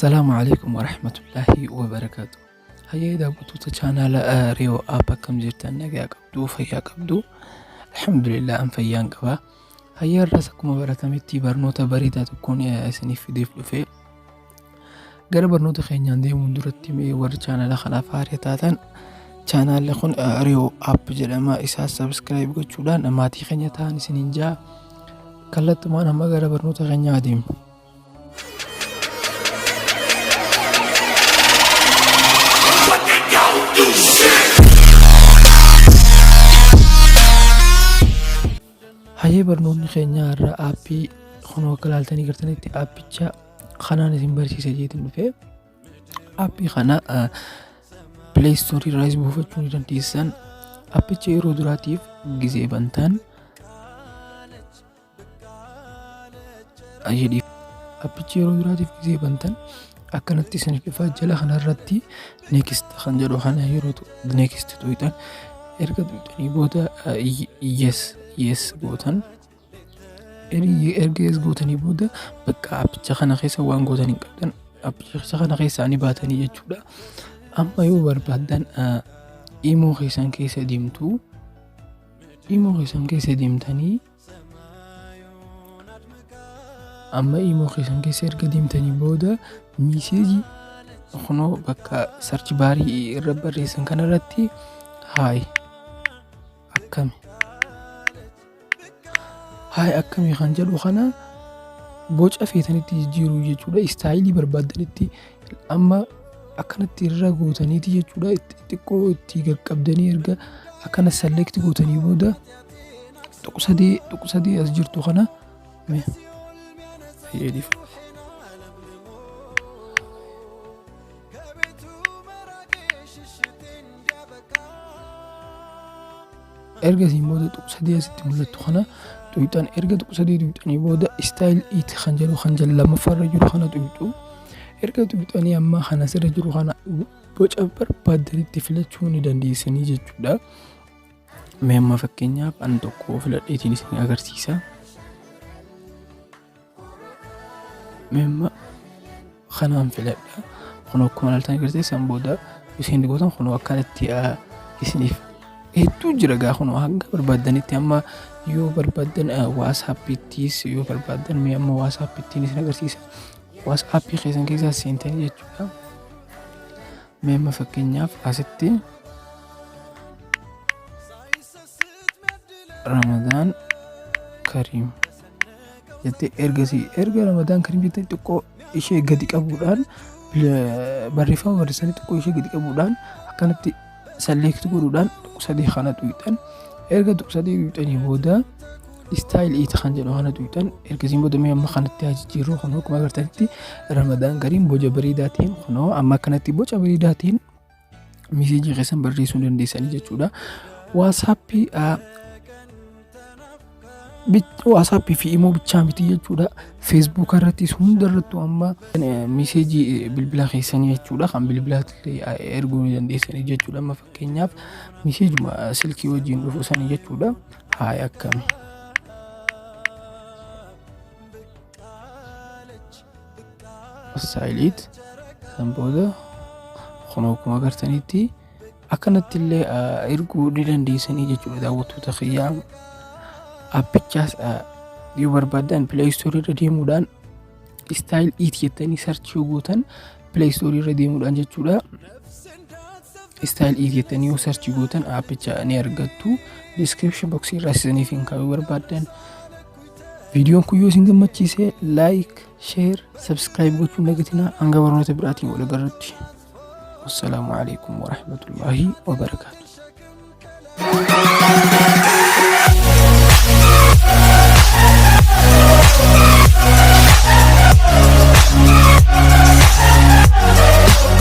Assalaamu alaikum warahmatullaahi wabarakaatu. Hayyee daawwattoota chaanaala Riyoo App, akkam jirtan? Nagaa qabdu? Fayyaa qabdu? Alhamdulillah, an fayyaan qaba. Hayyee, irraas akkuma baratametti barnoota bareedaa tokkoon isiniif fideef dhufe. Gara barnoota keenyaan deemuun duratti, mee warri chaanaala kanaaf haaraa taatan, chaanaalli kun Riyoo App jedhama. Isaas subscribe gochuudhaan maatii keenya ta'an isiniin jaa. Kallattumaan amma gara barnoota keenyaa adeemnu. Hayyee, barnoonni keenya har'a aappii kun akka ilaaltanii gartanitti aappicha kanaan isin barsiisa jeetiin dhufe. Aappii kana Play Store irraas buufachuu ni dandeessan. Aappicha yeroo duraatiif gizee bantan, aappicha yeroo duraatiif gizee bantan akkanatti isiniif dhufa. Jala kanarratti next kan jedhu kana yeroo next tuqxan, erga tuqxanii booda yes gootan. Erga yes gootanii booda, bakka aappicha kana keessa waan gootan hin qabdan, aappicha kana keessaa ni baatanii jechuudha. Amma yoo barbaaddan imoo keessan keessa deemtu. Imoo keessan keessa deemtanii, amma imoo keessan keessa erga deemtanii booda, miiseejii kunoo bakka search barii irra barreessan kanarratti "Hi akkami", "Hi akkamii" kan jedhu kana boca feetanitti jijjiiruu jechuudha. Istaayilii barbaaddanitti amma akkanatti irra gootaniiti jechuudha. Xiqqoo itti qaqqabdanii, erga akkana select gootanii booda, tuqsadee tuqsadee as jirtu kana mee fayyadiif. Ergasiin booda tuqsadee asitti mul'attu kana tuqxan. Erga tuqsadee tuqxanii booda, "style it" kan jedhu kan jala lammaffaarra jiru kana tuqxu. Erga tuqxanii, amma kan asirra jiru kana boca barbaaddanitti filachuu ni dandeessanii jechuudha. Mee amma fakkeenyaaf an tokko filadheetiin isin agarsiisa. Mee amma kanaan filadha. Kun akkuma ilaaltan agarsiisan booda isin gootan, kun akkanatti isiniif hedduu jira gaa. Kun hanga barbaaddanitti, amma yoo barbaaddan waasaappiittis yoo barbaaddan, mee amma waasaappiittiin isin agarsiisa. Waasaappii keessan keessaa seentanii jechuudha. Mee amma fakkeenyaaf asitti "Ramadaan Kariim" jettee, ergasii erga "Ramadaan Kariim" jettee, xiqqoo ishee gadi qabuudhaan, barreeffama barreessanii xiqqoo ishee gadi qabuudhaan, akkanatti select godhuudhaan tuqsadee kana tuqxan. Erga tuqsadee tuqxanii booda, "style it" kan jedhu kana tuqxan. Ergasiin booda mee amma kanatti haa jijjiirru. Kunoo akkuma agartanitti "Ramadaan Kariim" boca bareedaatiin, kunoo amma akkanatti boca bareedaatiin miseejii keessan barreessuu dandeessanii jechuudha. Waasaappii fi imoo bichaa miti jechuudha. Feesbuuka irrattis, hunda irrattuu amma miseejii bilbila keessanii jechuudha. Kan bilbilaatti erguu ni dandeessanii jechuudha. Amma fakkeenyaaf miseejuma silkii wajjin dhufu sanii jechuudha. Hi akkami. Style it san booda, kunoo akkuma agartanitti akkanatti illee erguu ni dandeessanii jechuudha, daawwattoota kiyyaa. Appichaas yoo barbaaddan Play Store irra deemuudhaan "style it" jettanii search yoo gootan, Play Store irra deemuudhaan jechuudha. "Style it" jettanii yoo search gootan appicha ni argattu. Description box irraa isiniif hin kaa'uu barbaaddan. Viidiyoon kun yoo isin gammachiise, like, share, subscribe gochuun dagatinaa. Hanga barnoota biraatiin wal agarrutti. Wassalaamu alaikum warahmatullaahi wabarakaatu.